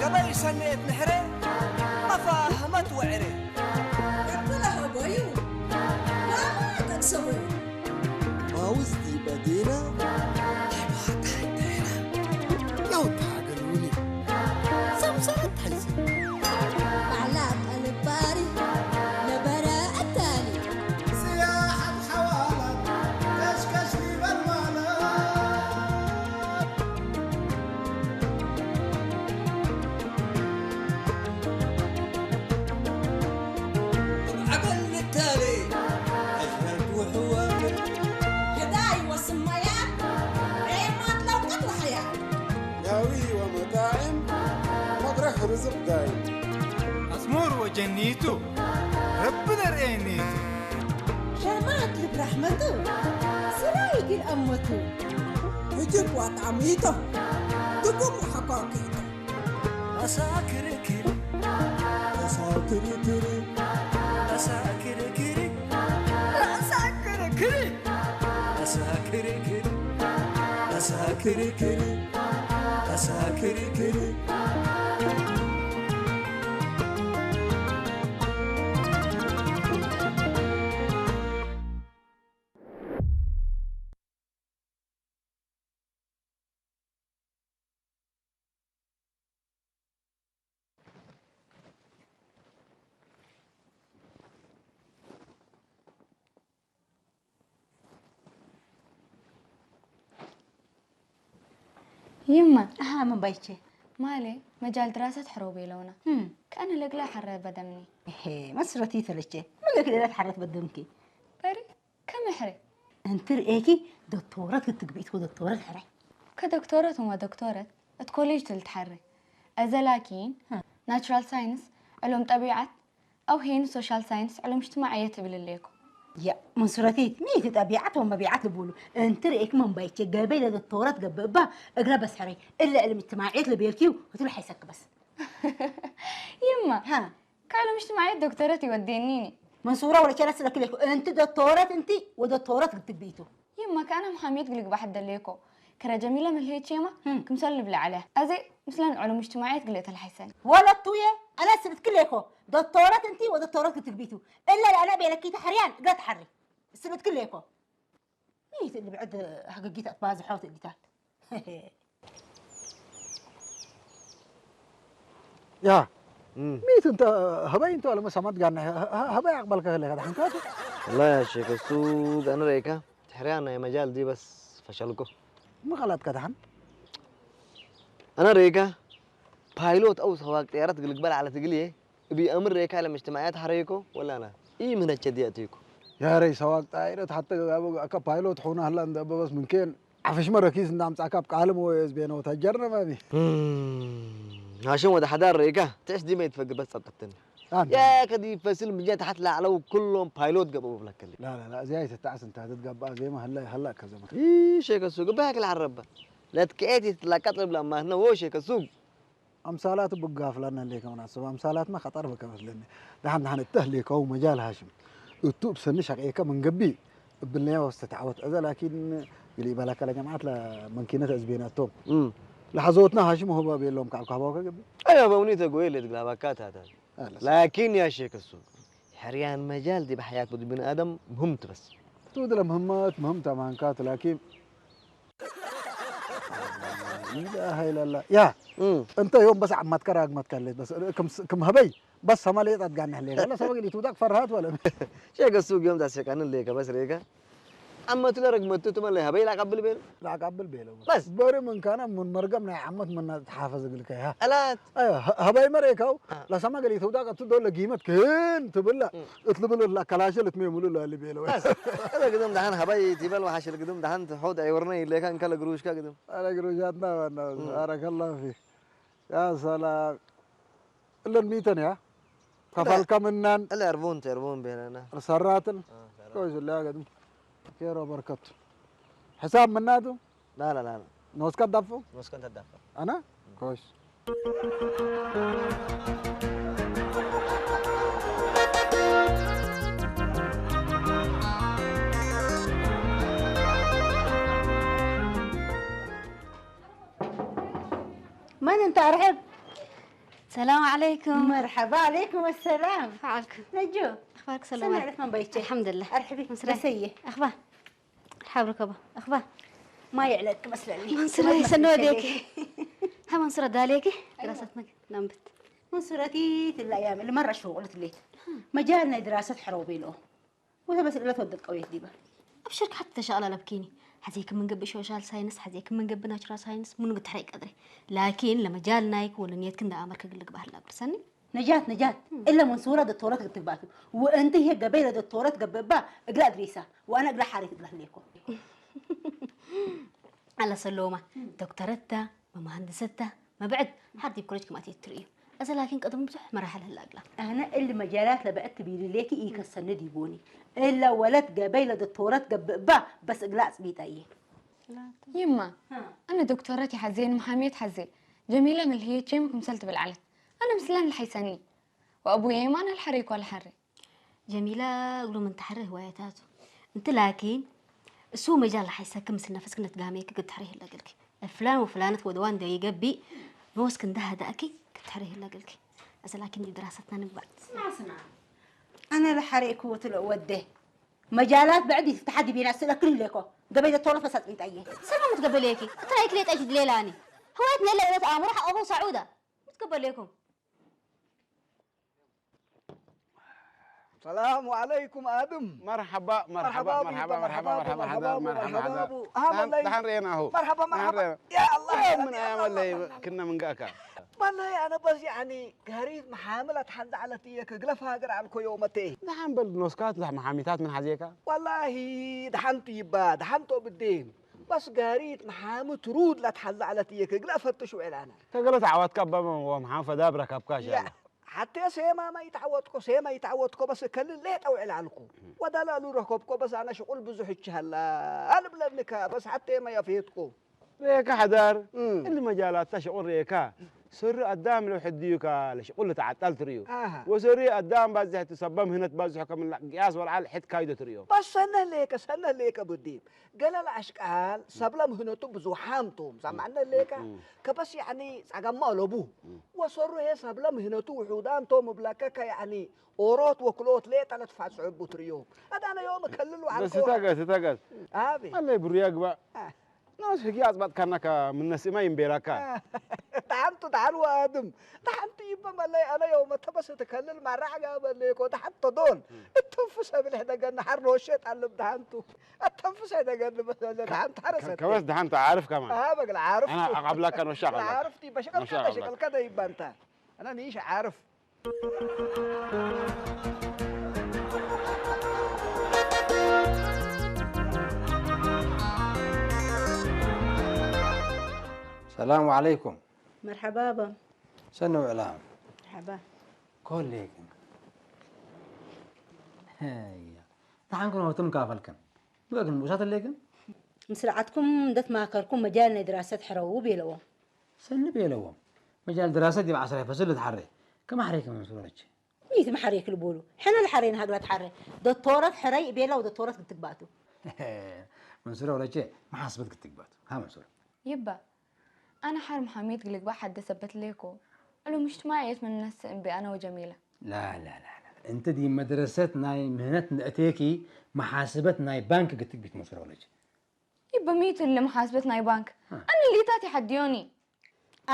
ገበይ ሰኔት ንሕረ ኣፋ ህመት ወዕረ። እብለ ሀቦዩ ዋማ ጠቅሰቡ ማውዝቲ በዲና ዲባታ ደራ ያውታ ገሉኒ ሰምሰረት ሓይሲ ባዕላ ጠልባሪ ነበረ ኣታሊ ስያሓት ሓዋላት ከሽከሽ ሊበል ማለት ዓበል ንታሌ ኣሽበርቱ ሕዋሉ ህዳይ ወስማያ ሬማት ለውቀት ወሕያ ናዊ ወመጣዕም መድረኽ ርዝቕ ዳይ ኣስሙር ወጀኒቱ ረቢ ነርእየኒቱ ሸማት ልብራሕመቱ ስራይ ግን ኣሞቱ ህጅብ ዋጣዕሚቶ ድጉም ሓኳኪቶ ኣሳክርክር ኣሳክርክር ኣሳክርክር ኣሳክርክር ኣሳክርክር ኣሳክርክር ኣሳክርክር ይማ ኣሃ ምንባይቼ ማሌ መጃል ድራሰት ሕረው ቤለውና እም፣ ከነ ለግላ ሐረ በደምኒ እሄ መስረቲ ተለቼ ምልክ ደለት ሐረት በደምኪ በሪ ከምሕሪ እንት ርእየኪ ዶክቶረት ክትግብኢት ወዶክቶረት ሕራይ ከዶክቶረት ወማ ዶክቶረት እት ኮሌጅ ትልትሐሪ። እዘ ላኪን ናቹራል ሳይንስ፣ ዕሉም ጠቢዓት፣ ኣው ሄን ሶሻል ሳይንስ፣ ዕሉም እጅትማዕየት እብል እሌኮ። ያ መንሱረቲት ሚእቲ ጠቢዓት ወመቢዓት ልቡሉ እንቲ ርእየኪ መንባይቼ ገበይ ለዶክቶረት ገብእ እባ እግረ በስሕረይ እለ ዕልም እጅትማዕየት ልቤልኪዩ ህትሉ ሓይሰኪ በስ። ይማ ካልምሽቲ ማየት ዶክተረት ይወዴኒኒ። መንሱራ ወለቸ ለስለኪ ለይኮ እንቲ ዶክተረት እንቲ ወዶክተረት ግትግቢቱ። ይማ ካና ምሓሜት ግልግባሕ ደሌኮ። ከረ ጀሚለ መልሄቼማ ክምሰል ልብለ ዓለ። ኣዜ ምስለን ዑሉምሽቲ ማየት ግልእተ ለሓይሰኒ። ወለቱየ ኣነ ስብትኪ ሌኮ ዶክተረት እንቲ ወዶክተረት ግትግቢቱ። እለ ለኣነ ቤለኪተ ሕርያን እግረ ተሓሪ። ስብትኪ ሌኮ። ሚእቲ ልብዕድ ሃገጊት ኣትባዝሖ ትእሊታት። ያ ሚእቲ እንተ ህበይ እንተ ለመ ሰማት ጋና ህበይ ኣቅበልከ ከለካ ዳሕንካቱ። والله يا شيخ السوق أنا ريكا تحريان يا مجال دي بس فشلكو مقالات كدحن أنا ريكا بايلوت أو سواق طيارات قلق بلا على تقليه ابي امر ريكا لما اجتماعيات حريكو ولا انا؟ اي من الجدي اتيكو. يا ري سواق طائرة حتى ابو اكا بايلوت حونا هلا عند ابو بس من كين عفش مرة كيس عند عم تعكاب قالم ويز بينه وتهجرنا ما بي. هاشم وده حدار ريكا تعس دي ما يتفقد بس صدقتني. يا كدي فاسل من جهة حتى لا علو كلهم بايلوت قبل بلاك اللي. لا لا لا زي تتعس انت هتتقبع زي ما هلا هلا كذا ما. اي شيء كسو قبعك العربة. لا تكيتي تلاقط بلا ما هنا وشي كسوق. ኣምሳላት ብጋፍላና እንደ ከመን ኣስብ ኣምሳላትና ከጠር በከመስለኒ ደሓን ደሓን እተህልየ ከው መጃል ሃሽም እቱ ብሰኒ ሸቂየከ መንገቢ እብልያ ወስተ ተዓወት እዘ ላኪን ይሊ በላከ ለጀማዓት ለመንኪነት እዝቤናቶም ለሓዘወትና ሃሽም ሆባ ቤሎም ካብ ካባው ከገቢ أيوة بونيتا قوي اللي تقلع باكات هذا لكن يا شيخ السوق حريان مجال دي بحياة بني آدم مهمت بس تو دل مهمات مهمت أمانكات لكن ኢላሀ ኢላላ ያ እንተ ዮም በስ ዓማትካ ራግማትካ ሌት በስ ክም ህበይ በስ ሰማ ሌጣት ጋና ሌጋ ላ ሰበግ ሊቱዳቅ ፈርሃት ወለ ሸገ ሱግ ዮም ዳሴቃንን ሌጋ በስ ሬጋ ዓመቱ ለረግመቱ ትመለይ ሀበይ ላቀብል ቤሉ። ላቀብል ቤሉ። በስ። በሪ ምን ካና ምን መርገም ናይ ዓመት ምን ተሓፈ ዝግልከ ያ። አላት። አዮ ሀባይ መሬካው አ። ለሰማ ገሊ ተውዳ ቀቱ ዶለ ጊመት ግን ትብላ። እም። እትልብል ላ ከላሸ ልትሜ ሙሉ ላሊ ቤሉ። በስ። አለ ግድም ደሃን ሀባይ ቲበል ወሓሽ ልግድም ደሃን ትሖድ አይወርነ ይለካ እንከለ ግሩሽካ ግድም። አለ ግሩሻትና ዋና እም። አረከላ ፊ ያ ሰላም። እለን ሚተን ያ ከፈልከ ምናን እለ እርቡን ተርቡን ቤለና። ሰራትን አ፣ ሰራ። ኮይስ ላ ገድም ኬሮ በርከቱ ሕሳብ ምናቱ ላ ላ ላ ላ። ኖስከ ዳፎ ኖስከን ተዳፈ። አና ኮይስ من انت ارحب. السلام عليكم. مرحبا عليكم السلام. فعلكم. نجو. اخبارك سلام سلوى؟ عليكم بيتي. الحمد لله. ارحبي مسرح. بسيه. اخبار؟ حبرك ابا اخبار؟ ما يعلق مسلني. منصورة يسنو ديكي. ها منصورة داليكي. دراستنا نمبت. منصورتي في الايام اللي مره شو قلت لي. مجالنا دراسه حروبي له. وهذا بس اللي تودت قويه ديبه. أبشرك حتى شغلة لبكيني. حزيك من قبل شوشال ساينس، حزيك من قبل ناتشرال ساينس، منو قد حريق قدري. لكن لما جال نايك ولا نيت كندا أمر كقول لك بحر لا برسني. نجات نجات. الا منصوره دكتورات قد تباكم. وانت هي قبيله دكتورات قببا. اقلا ادريسا وانا اقلا حاري تقلا ليكم. على سلومة. دكتورتا، مهندستا، ما بعد حد يبكرج كما تيتريو. أزل لكن قدم بزح مراحل هلا أقلا. انا اللي مجالات لبعت بيلي ليكي اي كسند يبوني. الا ولد قبيله دكتورات قببا. بس اقلا سبيت ايه. ይማ ኣነ ዶክተራት ይሓዘ ንመሓመድ ሓዘ ጀሚላ መልህየቼም ክምሰል ትብል ዓለት ኣነ ምስላን ልሓይሰኒ ወኣቡየ የማን ኣልሓረይኳ ልሓረ ጀሚላ እግሎም እንተሕረ ህዋየታቱ እንት ላኪን እሱ መጃል ሓይሰክ ምስል ነፈስክ ነትጋመየክ ግብ ትሕረ ይህለገልክ ፍላን ወፍላነት ወደዋን ደይገቢ ንወስክ እንደ ሃዳእኪ ግብ ትሕረ ይህለገልክ ኣሰ ላኪን ዲብ ድራሰትና ንግባእ اسمع اسمع. انا لحريك وتلو وده. مجالات بعد يفتح دي بينا سلك كل ليكو. قبل الطور فسد بيت ايه. ሰላም ትገበለየኪ እትናይክ ሌጣ ይትድሌላኒ ህዋየት ነለ እለት ኣእምሮ ሓቆፎ ሳዑዳ ምትገበለየኩም ሰላሙ ዓለይኩም ኣድም። መርሓባ መርሓባ መርሓባ መርሓባ ብይባ፣ መርሓባ መርሓባ መርሓባ ሓዳር መርሓባ መርሓባ ሓዳር መርሓባ። ሃመለይ። ደሓን ርኤና ኣሁ መርሓባ መርሓባ። ደሓን ርኤና። ያ ኣላህ ኦ፣ ያ ምን ረቢ፣ ኣያ ያ መለይ ኣላህ። ክነ ምንጋእካ ባላሂ ኣነ በዚ ያኒ ጋሪት መሓመል ኣትሓንዛ ዓለት እየ ክግለፍ ሃገር ኣልኮዮ መቴ። ደሓን በል ኖስካት ዛሕ መሓሚታት ምን ሓዜካ ዋላሂ ደሓንቱ ይባ ደሓንቶ ብዴን በስ ጋሪት መሓምት ሩድ ላትሓዛ ዓለት እየ ክግለ ፈትሽ ውዕል ኣነ። ተገለ ተዓዋትካ ኣባመ ወምሓን ፈዳብ ረካብካ ሻ ያ ሓቴ ሴማ ማይ ተዓወትኮ ሴማ ይተዓወትኮ በስ ከልል ሌጠ ውዕል ኣልኩ። ወዳላሉ ረከብኮ በስ ኣነ ሽቁል ብዙሕ ይችሃላ ኣልብለንካ በስ ሓቴ ማይ ኣፍየትኮ። ሬካ ሓዳር እም። እሊ መጃላታ ሽቁል ሬካ ሰሪ ኣዳም ለው ሕድዩካ ለሽቁል ተዓጣል ትርእዩ ኣሃ። ወሰሪ ኣዳም ባዝሕ ትሰባ ምህነት ባዝሑ ከም ቅያስ ወልዓል ሕት ካይዶ ትርእዮ በስ ሰነህ ሌከ ሰነህ ሌከ ብዲም ገለ ለኣሽቃል ሰብለ ምህነቱ ብዙሓም ቶም ሰማዕነ ሌከ ከበስ ያዕኒ ጸገማ ለቡ ወሰሩ ሄ ሰብለ ምህነቱ ውሑዳን ቶም እብለከ ከ ያዕኒ ኦሮት ወክልኦት ሌጠ ለትፋጽዑ ቡ ትርእዮም ኣዳነ ዮም ከልል ወዓልኮ በስ ተገስ ተገስ ኣቤ ኣለይ ብሩያ ግባእ ናስ ህጊ ኣጽባጥካናካ ምነስእማ ይንቤራካ ተሓንቱ ተሓን ወኣድም ተሓንቱ ይበመለይ ኣነ የውመ ተበስ ትከልል ማራዕ ጋበለይኮ ተሓንቶ ዶን እትንፍሰ ብልሕ ደገን ሓር ንወሸጥ ኣለም ተሓንቱ ኣተንፍሰ ደገን በሰለ ተሓንቱ ሓረሰት ከበስ ደሓን ተዓርፍ ከማን ኣበግል ዓርፍ ኣና ኣቃብላካ ንወሻ ኣቃብላካ ዓርፍቲ በሸቀልካ ማሻ ኣላህ። በሸቀልካ ደይባንታ ኣነ ንይሽ ዓርፍ ሰላሙ ዓለይኩም مرحبا بابا. ሰነ ውዕላ مرحبا. ኮሌግን ያ ተሓንኩን ወትም ካፈልክን ብእግን ብኡሳት ኣለይክን ምስርዓትኩም እንደተማከርኩም መጃል ናይ ድራሰት ሕረዉ ቤለዎም። ሰኒ ቤለዎም መጃል ድራሰት ዲብ ዓስራይ ፈስል ልትሓረ ከማሕረይ ከመን ስሮች ሚት መሓረይ ክልቦሉ ሕነ ልሓረይ ንሃግላ ትሓረ ዶቶረት ሕረይ ቤላ ወዶቶረት ክትግባቱ መንሱረ ወለቼ መሓስበት ክትግባቱ ካ መንሱረ ይባ ኣነ ሓር መሓሜት ግልግባ ሓደ ሰበት ሌኮ ዕሉ ምሽትማየት ምንነስ እምቢ ኣነ ወጀሚላ لا لا لا لا انت دي مدرسة ናይ ምህነት ንእቴኪ መሓስበት ናይ ባንክ ክትግቢት መስረ ወለች ይባ ሚቱ ለመሓስበት ናይ ባንክ ኣነ ሊታት ይሓድዮኒ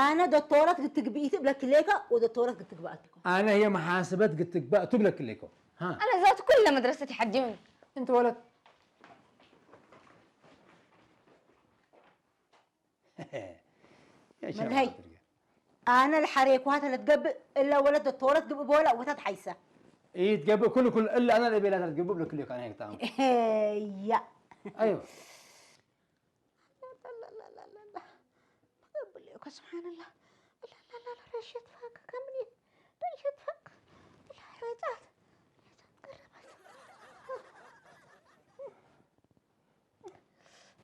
ኣነ ዶቶረት ክትግብኢት እብለክሌካ ወዶቶረት ክትግባኣትኮ أنا هي محاسبة ክትግባእ ትብለክሌኮ ኣነ ዛቱ ኩለ መድረሰት ይሓድዮኒ انت ولد መርሃይ፣ ኣነ ለሓረየኩሃ ተለትገብእ እላ ወለት ደተወለት ግብእ በወላ እወታት ሓይሳ። ኢትገብእ ኩሉ ኩሉ እላ ኣነ ለቤላ ተለትገብእ ብለክልዮ ካነ ሄክታም። ያ። ኣዮ። መገብልዮ ከ ስብሓንላ። ላላላ ረሸት ፋካ ከምኒ ረሸት ፋካ። ላ ረጫት።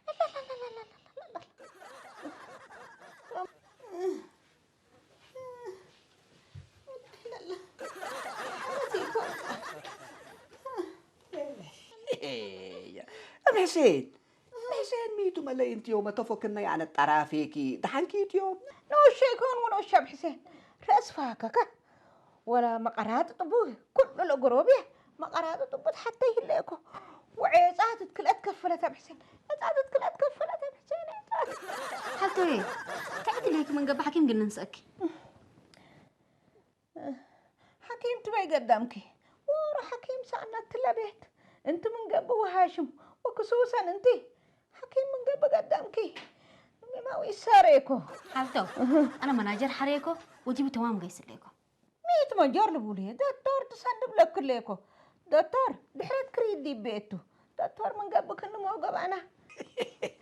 ረጫት ገረባት። እም ሕሴን፣ እም ሕሴን ሚቱ መለይ እንትዮ መተፎክና ያነ ጠራፌኪ ደሓንኪ እትዮ። ንኡሸ ይኮን ወንኡሸ እም ሕሴን ረእስ ፋከከ ወላ መቐራጥ ጥቡ ኩሉ ለጎሮብየ መቐራጥ ጥቡ ተሓተ ይህለ እኮ። ወዔጻት ትክልአት ከፈለት እም ሕሴን። ዔጻት ትክልአት ከፈለት እም ሕሴን። ዔጻት ሓልተይ፣ ከዕድለይኪ መንገባ ሓኪም ግን ንንስአኪ። ሓኪም ትበይ ገዳምኪ? ወሮ ሓኪም ሰኣናት ትለቤት። እንቲ ምንገብ ወሃሽም ወክሱሰን እንቲ ሓኪም ምንገብ ገዳምኪ። ሚማዊ ይሳረየኮ። ሓልቶ፣ ኣነ መናጀር ሓረየኮ፣ ወጂቡ ተማም ገይስለይኮ። ሚት መንጀር ልቡልየ፣ ዶክተር ትሰንድብ ለክለይኮ። ዶክተር፣ ድሕረት ክሪድ ዲቤቱ። ዶክተር ምንገብ ክንሞ ገባና።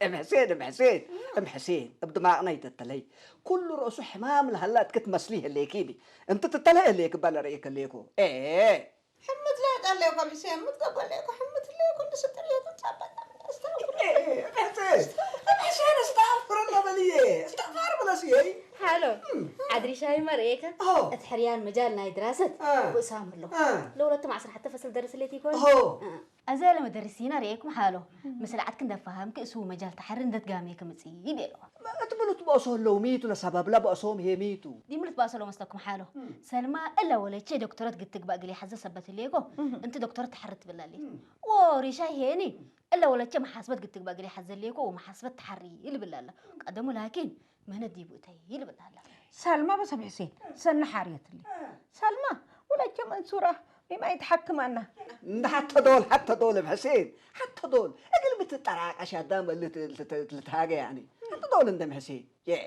እም ሕሴን፣ እም ሕሴን፣ እም ሕሴን፣ እብ ድማቕና ይተተለይ። ኩሉ ርእሱ ሕማም ለሃላት ክትመስሊ ህሌኪኒ። እንቲ ትተለይ ህሌክ ባለ ርእየ ከሌኮ። ኤ! ሕምት ለየቀለይኮ እም ሕሴን፣ ምትቀበለይኮ ሕምት ለይኮ እንዲ ስጥር የቱ ጻበጣ። እም ሕሴን፣ እም ሕሴን፣ እስተግፍር ለበልየ። እስተግፋር ብለስየይ። ሃሎ፣ ዓድሪ ሻሂ መርእየካ? ኦ። እቲ ሕርያን መጃል ናይ ድራሰት አ። ብእሳም ኣሎ። አ። ለሁለቱም ዓሰርተ ሓተ ፈስል ደረስሌት ይኮን? ኦ። አ። ኣዘ ለመደርሲና ርእየኩም ሓሎ። ምስል ዓድክ እንደፈሃምክ እሱ መጃል ተሓሪ እንደትጋሜ ክምጽእ ይቤሎ። እትብሉት በእሶ ኣለዉ ሚቱ ለሰባብላ በእሶም ሄ ሚቱ። ዲምሉት በእሶ ኣለዉ መስለኩም ሓሎ። እም። ሰልማ እለ ወለቼ ዶክተረት ግትግባእ ግል ይሓዘ ሰበት ህሌኮ። እም። እንቲ ዶክተረት ተሓሪ ትብላለች። እም። ወሪሻ ሄኒ እለ ወለቼ መሓስበት ግትግባእ ግል ይሓዘ ህሌኮ ወመሓስበት ተሓሪ ይልብላላ። ቀደሙ ላኪን ምህነት ዲቡ እተይ ይልብላላ። ሰልማ በሰብ ሕሴን ሰኒ ሓርየትሊ። ሰልማ ወለቼ መንሱራ ቢማ ይትሓክማና። እንደ ሓተ ዶል፣ ሓተ ዶል እም ሕሴን፣ ሓተ ዶል። እግል ብትጠራቀሽ ኣዳም ልት-፣ ልት-፣ ልትሃገ ያኒ። ሓተ ዶል እንደም ሕሴን። የ።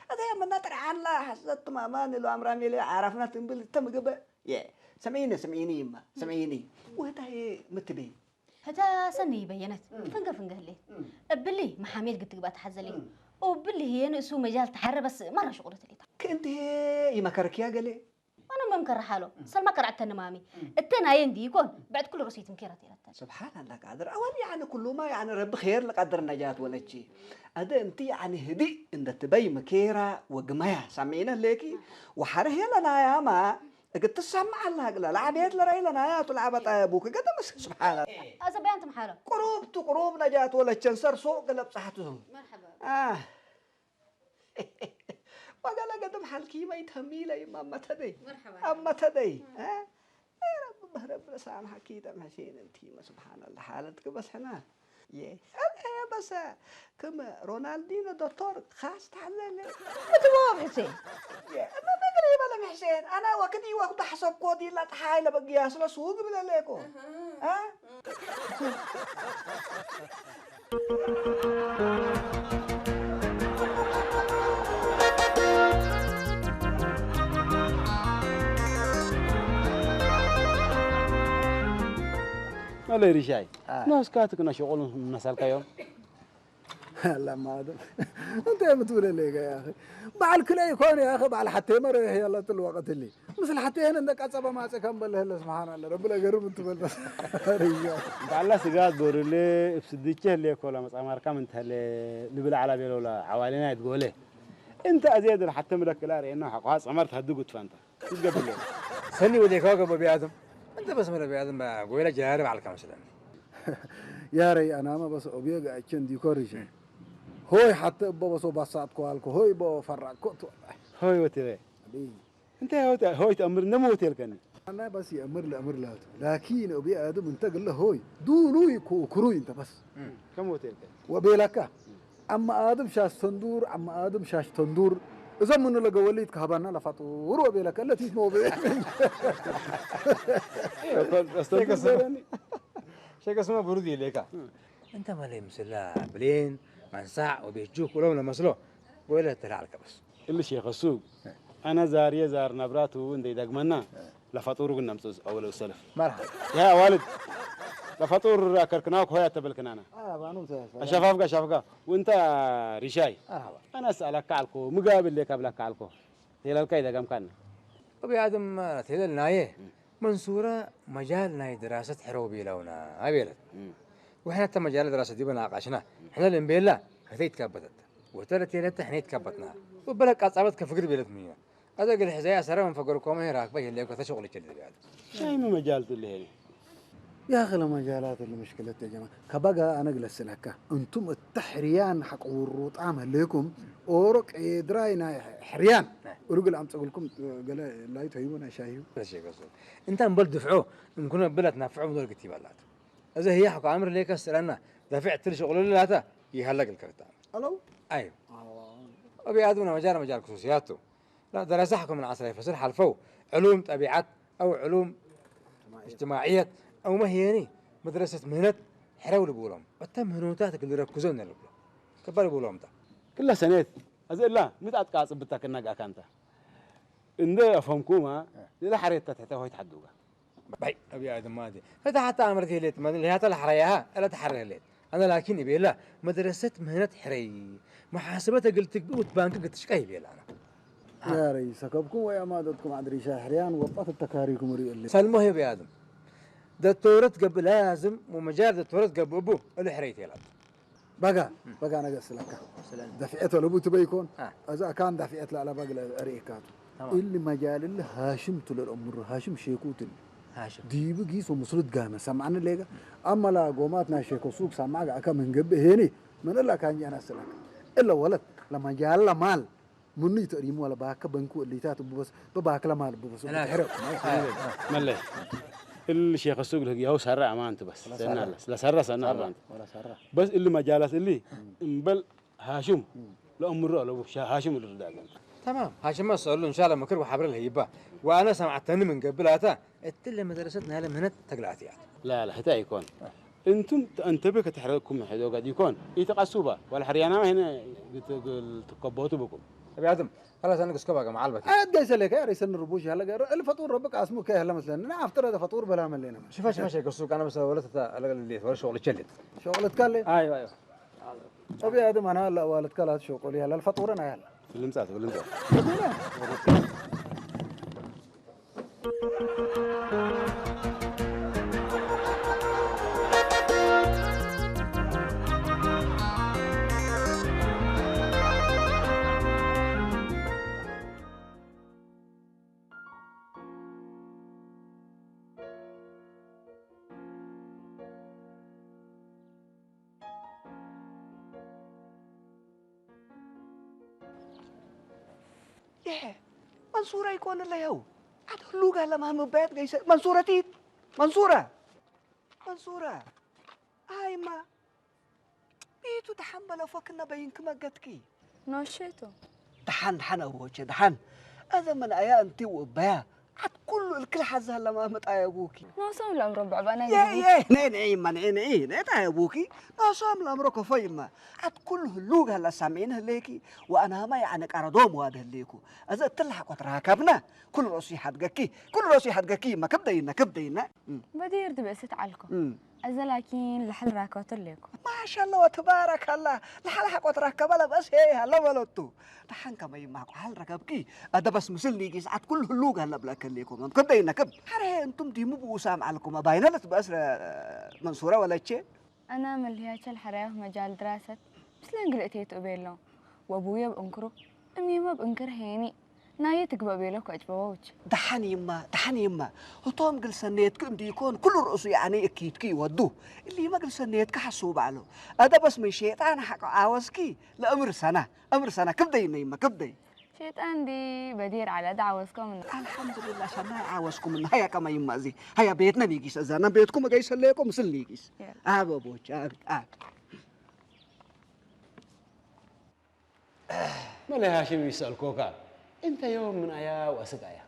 ኣታ የመና ጥርዓንላ ሓሰት ማማን ሉ ኣምራም የለ ዓራፍና ትንብል ተምግበ። የ። ስምዒኒ፣ ስምዒኒ ይማ፣ ስምዒኒ። ወታ የ ምትቤ። ህታ ሰኒ በየነት፣ እም። ፍንገ ፍንገ ህሌት። እም። እብሊ መሓሜድ ግትግባ ተሓዘሊ። እም። እብሊ ህየ ንእሱ መጃል ተሓረ በስ ማራ ሽቁለት ህሌታ። ክእንቲ ይመከርክያ ገለ? ኣነ መምከር ሓሎ፣ እም። ሰልማ ከርዕተኒ ማሚ። እም። እተ ናየ እንዲ ይኮን፣ ብዕድ ኩሉ ርእሱ ይትምኬረት ይረተን። ስብሓን ኣላህ ቃድር። ኣወል ያዕኒ ኩሉማ ያዕኒ ረቢ ኸይር ለቃድር ነጃት ወለቺ። ኣደ እንቲ ያዕኒ ህዲእ እንደትበይ ምኬራ ወግመያ ሳሚዕነ ሌኪ። ወሓረ ሄለናያማ እግትሰማዕ ኣላ ግላ ላዕቤት ለረይ ለናያ ቱ ላዕበ ጠቡክ ገደ ምስ ስብሓን ኣላህ። ኣዘ በያን ትምሓሎ። ቅሩብ ቱ ቅሩብ ነጃት ወለቸን ሰርሶ ገለብ ጻሕቱ። መርሐባ። ኣህ። ወገለ ገድም ሓልኪ መይት ሀሚለ ይማ ኣመተደይ። መርሐባ። ኣመተደይ። እ? ረቢ በህረብ ለሳምሓኪ ተምሕሴን እንቲመ ስብሓንላ ሓለት ክበስሕና። የ-፣ የ-፣ በሰ ክም ሮናልዲኖ ዶክተር ካስ ተሓዘለ። እትቦ ምሕሴን። የ-፣ እመ መግሪ በለ ምሕሴን። ኣነ ወክዲ ወክዶ ሓሰብኮ ዲላ ጠሓይ ለበግያ ስለ ሱግ ብለለኮ። እህ። እ? መለይ ሪሻይ፣ አ። ናስካትክ ናሸቆሉ እናሳልካዮም። ኣላ ማዶ፣ እንታይ የምትብለለይ ያ ኣኺ? በዓል ክለይ ይኮን ያ ኣኺ? በዓል ሓተይ መረ ይሄ ያላት الوقت اللي። ምስል ሓተይ ይሄን እንደ ቀጸበ ማጸ ከም በለህለ ስብሓን ኣላ። ረቢ ለገርም እንትበል በስ። ሪያ። ባላ ስጋት ጎርሌ፣ እብ ስድቼ ህሌ ኮላ መጻማርካ ምን ተህሌ ልብል ዓላ ቤሎላ ዓዋሌና ይትጎሌ። እንተ ኣዜ ድር ሓተ ምለክላ ርኤና ሓቋ ጸመር ታድጉ ትፋንታ። ይትገብለ። ሰኒ ወዴካ ገቦ ቢያትም። እንተ በስ መረ ቢያትም ጎይላ ጀራሪ ባልካ መስለን። ያረይ ኣናማ በስ ኦብዮ ጋቸን ዲኮር ይሸ። ሆይ ሓተ እቦ በሶ ባሳት ኮዋልኮ ሆይ ቦ ፈራቅ ኮት ወላሂ። ሆይ ወቴለ። ኣቢ። እንተ ሆይ ሆይ ተእምር እንደሞ ሆቴል ከኒ። ኣና በስ የእምር ለእምር ላቱ። ላኪን ኦብዮ ኣድም እንተ ግለ ሆይ። ዱሉ ይኩ ኩሩ እንተ በስ። ከም ሆቴል ከኒ። ወቤላካ። ኣማ ኣድም ሻሽ ተንዱር፣ ኣማ ኣድም ሻሽ ተንዱር። እዞም ምኑ ለገወሊት ከሃባና ለፋጡር ወቤላካ ለቲት ሞቤ። ሸከስመ ብሩድ ይሌካ። እንተ መለይ ምስላ ብሌን፣ መንሳዕ ወቤት ጁክ ውሎም ለመስሎ። ولا تلعلك بس. اللي شيخ السوق. أنا زارية زار نبرات وندي دقمنا. لفطور قلنا مصوص أول وسلف. مرحبا. يا والد، لفطور أكركناك هو يتبلكنانا. اه بانوت يا سلام. أشفافك أشفافك. وأنت رشاي. مرحبا. أنا أسألك علكو، مقابل ليك أبلك علكو. تيلا الكايدة قام كان. ابي ادم، تيلا النايه منصوره مجال ناي دراسه حروبي لونا ابيلت. واحنا حتى مجال دراسه دي بناقشنا. احنا الامبيلا هتيت كبتت، وتلت يلت احنا يتكبتنا. وبلك قصابت كفكر بيلت مينا. هذا قال حزايا سرا من فقر كوما هي راكبه يلي كنت شغل كل بيات. شاي ما مجال تلهي. يا اخي المجالات اللي مشكلة يا جماعة. كبقى انا اجلس لك، انتم التحريان حق والروطام عليكم. اوروك دراينا حريان. ورجل امسك لكم قال لا يتهيبون شايو. بس شيء قصدي. انت مبل دفعه، نكون بلت نفعه من الكتيب اللات. اذا هي حق امر ليك استلنا، دفعت الشغل اللي لاتا يهلك الكرتان. الو. ايوه. ابي ادم مجال مجال خصوصياته. لا دراسة حكم من عصر فصل حلفو علوم طبيعات او علوم اجتماعيات او ما هيني مدرسة مهنة حرو لبولهم. وتم هنوتاتك اللي ركزون نلبلو. كبر بولهم تا. كلها سنة. أزلا متعتك عصب بتاعك إنك أكانتا. إنده أفهمكما. للا حريت تحت هوي تحدوغا. باي ابي ادم مادي. هذا حتى امر دي ليت ما اللي هات الحريها الا تحرر ليت. انا لكن يبي لا مدرسة مهنة حري. محاسبة قلت بوت بانك قلت شكاي بي انا. يا ريس كبكم ويا مادتكم عدري شاحريان وطت التكاريكم ريال. سلمه يا ابي ادم. دكتورة قبل لازم ومجال دكتورة قبل ابو الحريت يلعب. بقى بقى انا قص لك. دفعت ولا بوت بيكون. آه. اذا كان دفعت لا لا بقى اريكاتو. تمام. اللي مجال اللي هاشم تل الامر هاشم شيكوتن. هاشم. دي بقي سو مسرد قانا سمعنا ليغا. اما لا قوماتنا شيكو سوق سمعك اكا من قبل هيني. من الا كان جانا سلك. الا ولد لما جال لا مال. مني تقريم ولا باك بنكو اللي تات ببس بباك لا مال ببس. لا. بتحرق. ملي. الشيخ السوق لك يهو سرع ما أنت بس. سنة لا لا سرع سنة ما أنت. ولا سرع. بس اللي مجالات اللي. بل هاشم. لا أمر لا وش هاشم اللي رداك. تمام. هاشم ما سألوا ان شاء الله مكر وحبر الهيبة. وانا سمعتني من قبل اتا. اتل مدرستنا هلا مهنة تقلعتي يعني. لا لا حتى يكون. انتم انتبه كتحرككم حدو قد يكون يتقصوا با ولا حريانا ما هنا تقبوتوا بكم. ابي ادم. خلاص انا قصكبها مع البك. اديس لك يا ريس الربوش هلا قال الفطور ربك اسمه كيه هلا مثلا انا افطر هذا فطور بلا ملينا. شوف ايش ماشي قصوك انا بس ولدت الاقل اللي ورا شغل تشلت. شغل تكلم. ايوه ايوه. طب يا ادم انا هلا والد كلات شوق لي هلا الفطور انا هلا. في اللمسات في اللمسات. ይሄ መንሱራ ይኮን ለየው ኣትህሉጋ ለማህምባየት ገይሰ መንሱረቲት መንሱረ መንሱረ ኣይማ ቤቱ ተሓንበለ ፎክና በይንክ መገትኪ نوشيتو ደሓን ደሓን ኣወቸ ደሓን ኣዘ መን ኣያ እንቲ ውእበያ ዓት ኩሉ እልክል ሓዛ ለማህምጥ ኣየቡኪ نوصم العمر بعبانا يه يه ني ني ما ني ني ني تا يا ابوكي ما صام الامر كفاي ما عاد كل هلوق هلا سامعين هليكي وانا ما يعني قردوم واد هليكو اذا تلحق وتراكبنا كل راسي حدقكي كل راسي حدقكي ما كبدينا كبدينا بدير دبست علكم أزا لكن لحل راكوت ليكم ما شاء الله وتبارك الله لحل حق وتركب لا بس هي هلا ولدتو دحان كما يماكو حل ركبكي أدا بس مسل نيجي ساعات كل هلوق هلا بلا كليكم كبدينا كب حري انتم دي مو بوسام علكم باينه لا تبأس منصوره ولا شيء أنا ملهية الحرية في مجال دراسة بس لين قلت يتقبل وأبويا بأنكره أمي ما بأنكر هيني ናየ ትግባእ ቤለኩ ኣጭበባዎች ደሓን ይማ ደሓን ይማ እቶም ግልሰነየትክ እንዲኮን ኩሉ ርእሱ ያዕኒ እኪትክ ይወዱ እሊመ ግልሰነየትክ ሓስቡ ባዕሉ ኣደ በስ ምን ሸይጣን ሓቂ ዓወስኪ ለእምር ሰና እምር ሰና ክብደይ እነ ይማ ክብደይ ሸይጣን ዲ በዲር ዓላ ዳዓወስኮም ኣልሓምዱሊላ ሰናይ ዓወስኩም እና ሃያ ከማ ይማ እዚ ሃያ ቤትነ ኒጊስ እዛና ቤትኩም እገይ ሰለየኮ ምስል ኒጊስ ኣበቦች ኣብ ኣብ መለይ ሃሽም ይሰእልኮካ እንተ ዮም ምን ኣያ ወእስቅ ኣያ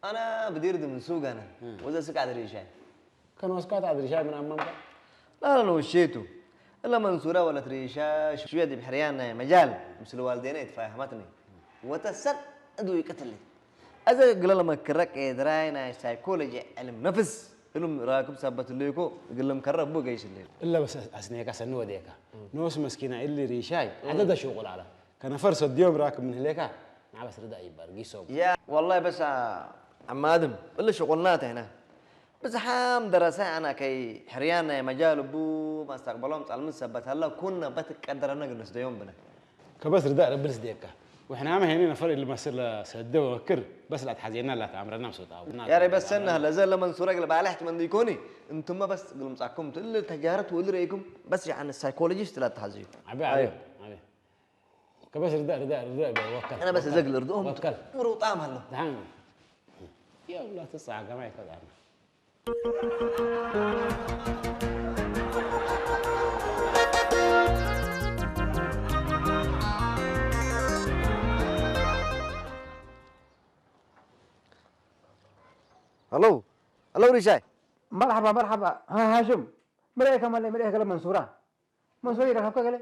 أنا بدير دي من سوق أنا وإذا سك عدريشاي ከን ወስካት ኣድሪሻይ ምን ኣማምካ لا لا لو شيتو እለ መንሱረ ወለት ሪሻ ሽወ ዲብ ሕርያን ናይ መጃል ምስል ዋልዴነ ይትፋህመትኒ ወተሰድ እዱ ይቅትሊ። እዘ ግለ ለመክረ ቄድራይ ናይ ሳይኮሎጂ ዕልም ነፍስ እሉም ራክብ ሰበት ልኮ እግልም ከረ እቡ ገይስ ልኮ። እለ በስ አስኔካ ሰኒ ወዴካ ኖስ መስኪና እሊ ሪሻይ ዐደደ ሹቁል አለ ከነፈር ሰድዮም ራክብ ምን ህሌካ ንዓበስ ርዳ ይባር ጊሶም። ያ ወላሂ በስ ዐማድም እሊ ሽቁልናት ህና ብዝሓም ደረሰ ኣና ከይ ሕርያን ናይ መጃል እቡ ማስተቅበሎም ጸልምን ሰበት ሀላ ኩነ በት ቀደረነ ግንስደዮም ብነ። ከበስ ርዳእ ረቢ ልስደየካ። ወሕናመ ሄኒ ነፈር ኢልመስል ሰደ ወክር በስ ላትሓዜና ላትኣምረና ምስ ወጣው። ያሬ በሰና ለዘ ለመንሱረ ግል ባልሕት መንዲ ይኮኒ እንቱመ በስ ግልምጻኩም ትል ተጃረት ወል ረይኩም በስ ያን ሳይኮሎጂስት ላትሓዝዩ። ዓቢ ዓቢ ዓቢ ከበስ ርዳእ ርዳእ ርዳእ ወከል። ኣነ በስ ዘግል ርድኦም ወከል። ምሩጣም ኣሎ። ዳን የውላ ተጻገማ ይከዳና። ሀሎ ሀሎ ሪሻይ መርሓባ መርሓባ ሃ- ሃሽም ምርኤ ከመለ ምርኤ ገለ መንሱራ መንሱራ ይረከብከ ገለ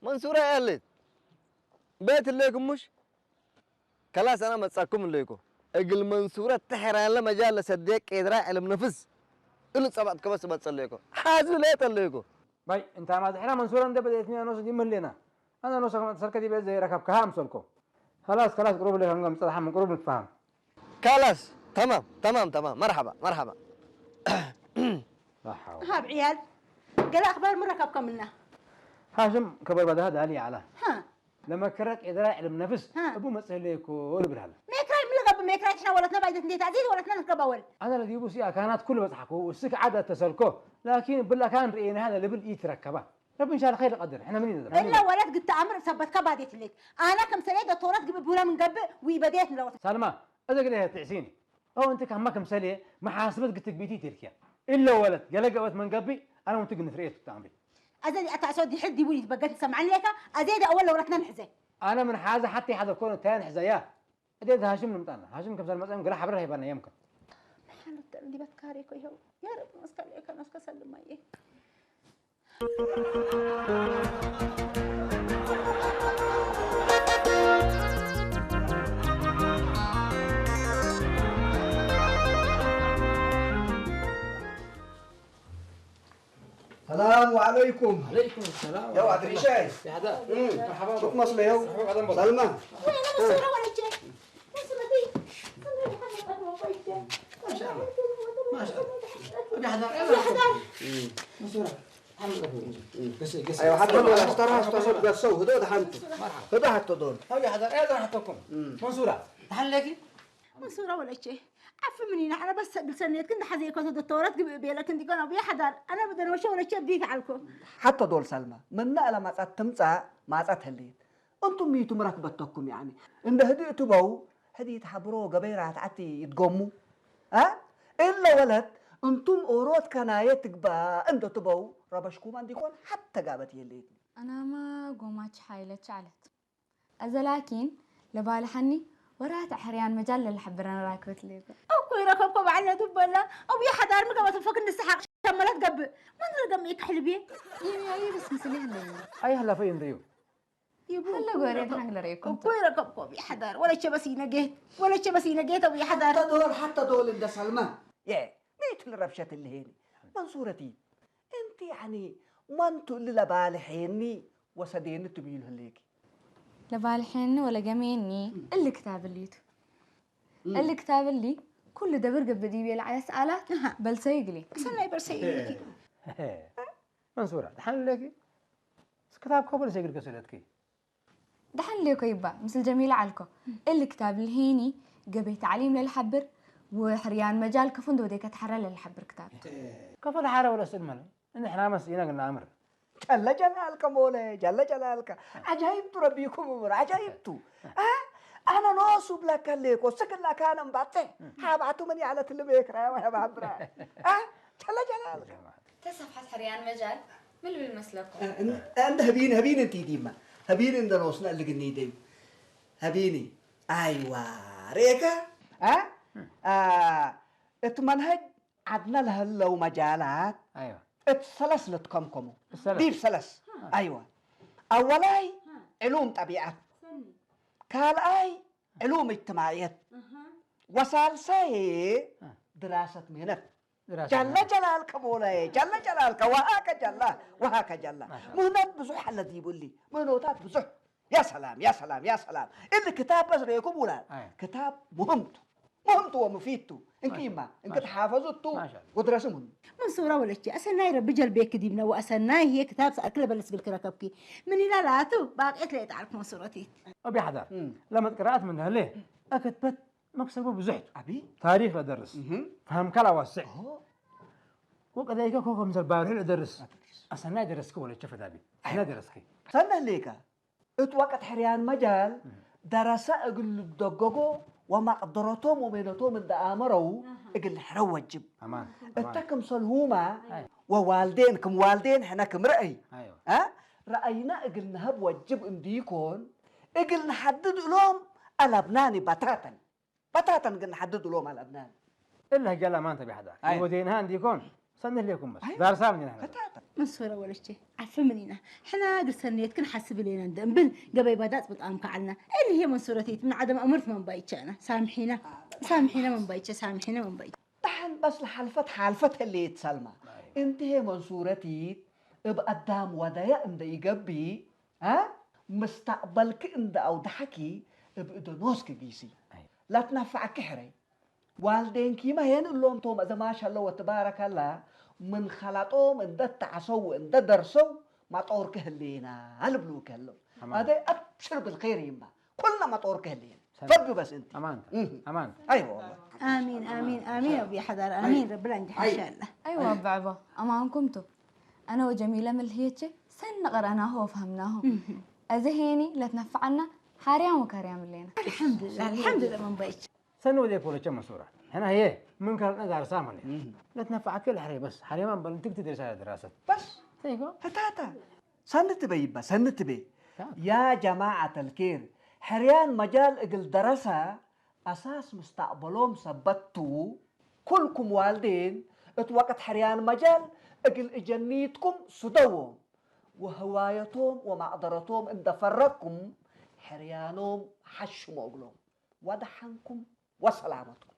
መንሱራ ያለት ቤት ሌኩም ሙሽ ከላስ ኣና መጻኩም እለይኮ። እግል መንሱረ ተሕራለ መጃል ለሰዴ ቄድራ ዕልም ነፍስ እሉ ጸባጥ ከበስ መጸለይኮ። ሓዚ ለየጠለይኮ። ባይ እንታማ ዝሕራ መንሱረ እንደ በደትኒ ኣኖስ ዲመሌና ኣና ኖሰ ከመ ተሰርከ ዲበ ዘይረከብካሃ ኣምሰልኮ። ከላስ ከላስ ቅሩብ ለይከም ከም ጸድሓ ምን ቅሩብ ንትፋሃም። ካላስ ተማም ተማም ተማም መርሓባ መርሓባ። ሃብ ዕያል ገለ ኣኽባር ምረከብከምልና። ሃሽም ከበር ባዳሃ ዳሊ ዓላ። ለመከረ ቄደራ ዕልም ነፍስ እቡ መጽእ ህለየኮ ልብል ሃለ። ሜክራይ ምልገብ ሜክራይ ትሕና ወለትና ባይደት እንዴት ኣዚዝ ወለትና ንትገባወል። ኣነ ለዲቡ ሲኣ ካህናት ኩሉ በጽሓኮ እስክ ዓድ ኣተሰልኮ ላኪን ብላ ካህን ርእየናሃ ለልብል ኢትረከባ። ረቢ እንሻላ ኸይር ቀድር ሕነ ምን ይነዘር። እለ ወለት ግተ ኣምር ሰበትካ ባዴት ህሌት ኣነ ከም ሰለየ ደቶረት ግብ ቡረ ምን ገብእ ውይ በዴት ንለወት። ሳልማ እዘ ግደ ትዕሲኒ። ኦ እንቲ ካማ ክምሰልየ መሓስበት ግትግቢቲ ይትልክያ። ኢለ ወለት ገለ ገበት መንገቢ ኣነ ውንቲ ግንፍርኤት ትታምሪ። ኣዘ ዲኣ ታእሶ ዲሕድ ዲቡ ይትበገት ንሰምዓኒ ሌካ ኣዘ ዲኣ ወለ ወረትና ንሕዘ። ኣነ ምን ሓዘ ሓቲ ሓዘ ኮነ ታያ ንሕዘያ። እዴ ሃሽም ንምጣና ሃሽም ከምሰል መጸም ገለ ሓብረ ሄባና የምከ። ሓለት እንዲበት ካሬ ኮ ይኸው ያ ረብ መስከል ከነስከ ሰልማየ። ሰላም ዓለይኩም። ዓለይኩም ሰላም። ያው ኣድሪሻይ። ያዳ። መርሓባ። ሹክ መስሎ ያው። ሰልማ። መንሱራ፣ ደሓን ኣለኪ? መንሱራ፣ ደሓን ኣለኪ? መንሱራ፣ ወለቼ ዓፊ ምን ኢና፣ ኣነ በስ ሰብል ሰኔትክን ደሓ ዘይኮተ ዶተወረት ግብእ ቤለክን ዲጎን ኣቡየ ሓዳር፣ ኣነ ብደን ወሸ ወለቼ ብዲት ዓልኮ። ሓቶ ዶል ሳልማ፣ መና እለ ማጻት ትምጻእ ማጻት ህልየት። እንቱም ሚቱ ምራክበተኩም ያኒ እንደ ህድእ ትበው ህድእ ተሓብሮ ገበይራ ተዓቲ ይትጎሙ አ እለ ወለት እንቱም ኦሮት ከናየ ትግባ እንደ ትበው ረበሽኩማ እንዲኮን ሓተ ጋበት የለየትኒ። ኣናማ ጎማች ሓይለች ዓለት። ኣዘ ላኪን ለባልሓኒ ወራት ኣሕርያን መጃል ለልሓብረን ራክበት ሌጎ። እኮ ይረከብኮ ባዕለ ትበላ ኣብ የሓዳር ምገበ ተፈክ ንስሓቅ ሸመለት ገብእ መን ረገም ይክሕልብየ። ይብያ ይብስ ምስል ይህለኝ። ኣይ ህላፈ ይንደዩ ይቡ ሀለ ጎሬ ድሓን ለረይኩም እኮ ይረከብኮ ኣብ የሓዳር ወለቸ በስ ይነጌት ወለቸ በስ ይነጌት ኣብ የሓዳር። ሓታ ዶል ሓታ ዶል እንደ ሰልማ የ ቤት ልረብሸት ልሄኒ መንሱረቲ እንቲ ያኒ መንቱ እሊ ለባልሐኒ ወሰዴኒ ትብዩ ልህሌኪ። ለባልሐኒ ወለገሜኒ እሊ ክታብ እሊቱ። እሊ ክታብ እሊ ኩሉ ደብር ገብእ ዲቤ ለዐለ ሰኣላት በልሰዩ ግሌ። ሰናይ በልሰዩ ግሌ። መንሱራ ደሓን እለኪ? ክታብ ከ በልሰዩ ግልከ ሰለትኪ? ደሓን ሌኮ ይባ ምስል ጀሚላ ዓልኮ። እሊ ክታብ ልሄኒ ገቤ ተዕሊም ለልሓብር ወሕርያን መጃል ከፉ እንደ ወዴ ከተሓረ ለልሓብር ክታብ። ከፈ ለሓረ ወለስል መለ እንሕና መስኢና ግናምር። ጀለ ጀላልከ ሞለ ጀለ ጀላልከ። ዓጃይብቱ ረቢኩም እምር ዓጃይብቱ። አ? ኣነ ኖሱ ብለካ ሌኮ ስክላ ካነ እምባጤ። ሃባቱ ምን ያለት ልቤክ ራያ ወሀባብራ። አ? ጀለ ጀላልከ። ተሰፍሐት ሕርያን መጃል ምን ልብል መስለኩም? እንደ ህቢን ህቢን እንቲ ዲማ ህቢን እንደ ኖስና እልግኒ ደዩ ህቢኒ ኣይዋ ሬከ አ አ እቲ መንሀጅ ዓድና ለህለው መጃላት ኣይዋ እቲ ሰለስ ለትከምከሙ። ሰለስ። ዲብ ሰለስ። ኣይዋ። ኣወላይ ዕሉም ጠቢዓት። ካልኣይ ዕሉም እጅትማዕየት። ወሳልሳይ ድራሰት ምህነት። ድራሰት ጀለ ምህነት። ጀላልከ ሞላየ፣ ጀለ ጀላልከ፣ ወሃከ ጀላ፣ ወሃከ ጀላ። ማሻ ኣላህ። ምህነት ብዙሕ ኣለ ዲቡሊ፣ ምህኖታት ብዙሕ። ያ ሰላም፣ ያ ሰላም፣ ያ ሰላም። እሊ ክታብ በስ ሬኩም ውላድ። ኣይ። ክታብ ሙህምቱ፣ ሙህምቱ ወሙፊቱ። እንክይማ፣ ማሻ-፣ እንክትሓፈዙቱ፣ ማሻ-፣ ወድረስሙን። መንሱራ ወለቼ፣ ኣሰናይ ረቢ ጀልቤክ ዲብነ ወኣሰናይ ህየ ክታብ ሰኣልክ ለበለስ ግልክ ረከብኪ። ምን ኢላ ላቱ፣ ባቄት ለየጣዕልክ መንሱረቲት። أبي حدار، እም። لما تقرأت من هلي، أكتبت مكسبه بزحت. ኣቢ? ታሪኽ ለደርስ። እህ። ፈሃምካ ላዋስዕ። ኦ። ወቀዳይከ ኮ ከምሰል ባርሑ ለደርስ። ኣትርስ። ኣሰናይ ደረስኪ ወለቸ ፈዳቢ። ኣሰናይ ደረስኪ። ሰናህ ሌካ። እት ወቀት ሕርያን መጃል እህ። ደረሰ እግል ልደገጎ ወማቅደረቶም ወሜነቶም እንደ ኣመረው ኣሃ። እግል ሕረው ወጅብ። ኣማን። እተ ኣማን። ክምሰል ሁማ ኣይ። ወዋልዴን ክም ዋልዴን ሕነ ክም ረአይ። ኣይዋ። እ? ረአይና እግል ነሀብ ወጅብ እንዲኮን እግል ንሓድድ እሎም ኣላብናኒ ባታተን። በታተን ግን ንሓድድ እሎም ኣላብናኒ። እለ ህጃላ ማንተ ቢሓዳ። ኣይ። ወዴንሃ እንዲኮን ሰንህ ሌኩም በስ። ኣይ። ዳርሳ ምን ኢና? በታተን። መንሱረ ወለቼ፣ ዓፍ ምን ኢና? ሕና እግል ሰንየት ክንሓስብ ኢሌና እንደ እምብል ገበይ ባዳጽ በጣም ከዓልና። እሊ ህየ መንሱረቲት ምን ዓደም ኣምርት መንባይቻና። ሳምሒና። ሳምሒና መንባይቻ፣ ሳምሒና መንባይቻ። ደሓን በስ ለሓልፈት ሓልፈት ህሌት ሰልማ። ኣይ። እንተ ህየ መንሱረቲት እብ ኣዳም ወደያ እንደ ኢገብእ፣ አ? ምስተቅበልኪ እንደ ኣውድሓኪ እብ እደ ኖስኪ ጊሲ። ኣይ። ላትነፋዕኪ ሕረይ። ዋልዴንኪመ ሄን እሎም ቶም እዘ ማሻለ ወትባረከላ ምን ኸላጦም እንደ ተዓሰው እንደ ደርሰው ማጦርኪ ህሌና ልብሉኪ ህለው። ኣማን። ኣደ ኣብሽር ብልኸይር ይማ። ኩልና ማጦርኪ ህሌና። ሰላም። ፈዱ በስ እንቲ። ኣማን። እህ። ኣማን። ኣይዋ ወላሂ። ኣሚን፣ ኣሚን፣ ኣሚን። ኣቡ ሓዳር፣ ኣሚን። ረብል ኣንጅሕ ኣይ። ኢንሻኣላህ። ኣይዋ፣ ኣቡ ዓባ፣ ኣማንኩም ቱ። ኣነ ወጀሚለ ምልህየቼ ሰን ቀረእናሁ ወፈህምናሁ። እህ። እዚ ሄኒ ለትነፍዓና ሓርያም ወከርያም እሌና። ኣልሓምዱሊላህ፣ ኣልሓምዱሊላህ መንባይቼ። ሰኒ ወደ ፖለቸ መንሱራ። ሕና ህየ ምን ከርነ ዳርሳ መለ። እህ። ለትነፍዓከ ለሕሬ በስ። ሓርያም ኣንበል እንትግቲ ደርሳ ድራሰት። በስ። ተይኮ? ህታታ። ሰኒ ትበይ ይባ፣ ሰኒ ትበይ። ታ። ያ ጀማዓተል ኬር፣ ሕርያን መጃል እግል ደረሰ ኣሳስ ሙስታቅበሎም ሰበት ቱ፣ ኩልኩም ዋልዴን እት ወቅት ሕርያን መጃል እግል እጀኒትኩም ሱደዎም፣ ወህዋየቶም ወማቅደረቶም እንደ ፈረቅኩም ሕርያኖም ሓሽሞ እግሎም። ወደሓንኩም ወሰላመትኩም።